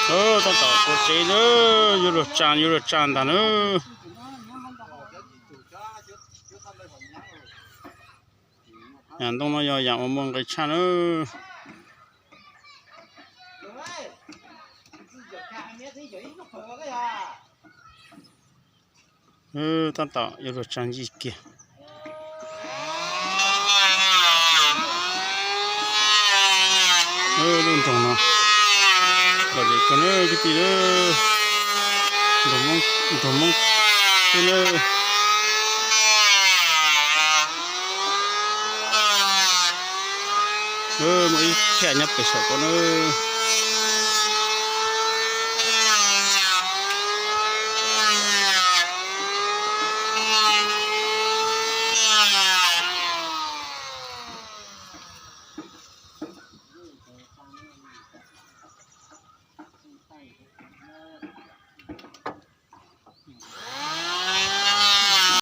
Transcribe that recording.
Tab tom ua tsev na, yuav luag tsaa, yuav luag tsaa ntag na. Yaam ntoo no yog yaam uas muaj nqe tshaj na. Tab tom yuav luag tsaa ncig kiag. Lub nroog no lom zem kawg na kwv tij, nroog Hmoob xwb na. Muaj ib phiaj nyob pem saum ko na.